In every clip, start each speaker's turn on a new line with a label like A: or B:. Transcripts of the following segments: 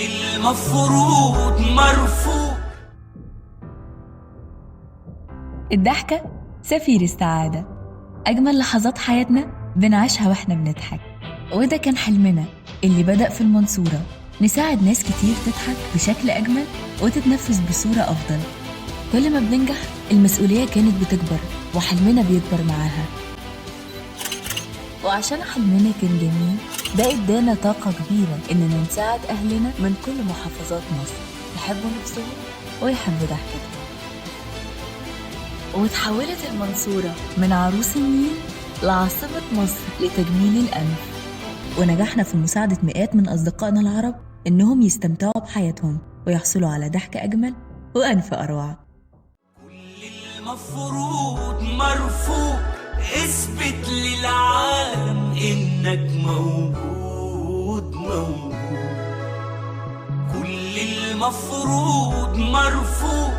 A: المفروض مرفوض.
B: الضحكة سفير السعادة. أجمل لحظات حياتنا بنعيشها وإحنا بنضحك، وده كان حلمنا اللي بدأ في المنصورة، نساعد ناس كتير تضحك بشكل أجمل وتتنفس بصورة أفضل. كل ما بننجح المسؤولية كانت بتكبر وحلمنا بيكبر معاها، وعشان حلمنا كان جميل ده ادانا طاقة كبيرة إننا نساعد أهلنا من كل محافظات مصر يحبوا نفسهم ويحبوا ضحكتهم. وتحولت المنصورة من عروس النيل لعاصمة مصر لتجميل الأنف، ونجحنا في مساعدة مئات من أصدقائنا العرب إنهم يستمتعوا بحياتهم ويحصلوا على ضحكة أجمل وأنف أروع.
A: كل المفروض مرفوض، اثبت للعالم انك موجود موجود. كل المفروض مرفوض،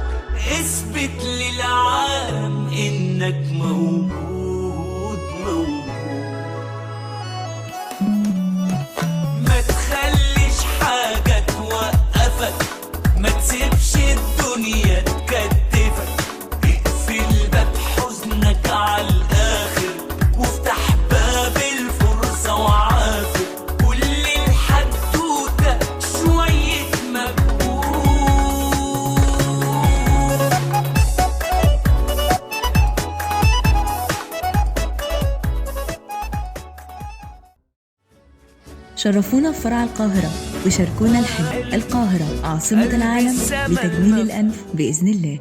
A: اثبت للعالم انك موجود موجود. ما تخليش حاجة توقفك، ما تسيبش الدنيا تكتفك، اقفل باب حزنك على الآخر وافتح باب الفرصة وعافر. كل الحدوتة شوية مجهود.
B: شرفونا في فرع القاهرة وشاركونا الحلم. القاهرة عاصمة العالم لتجميل الأنف بإذن الله.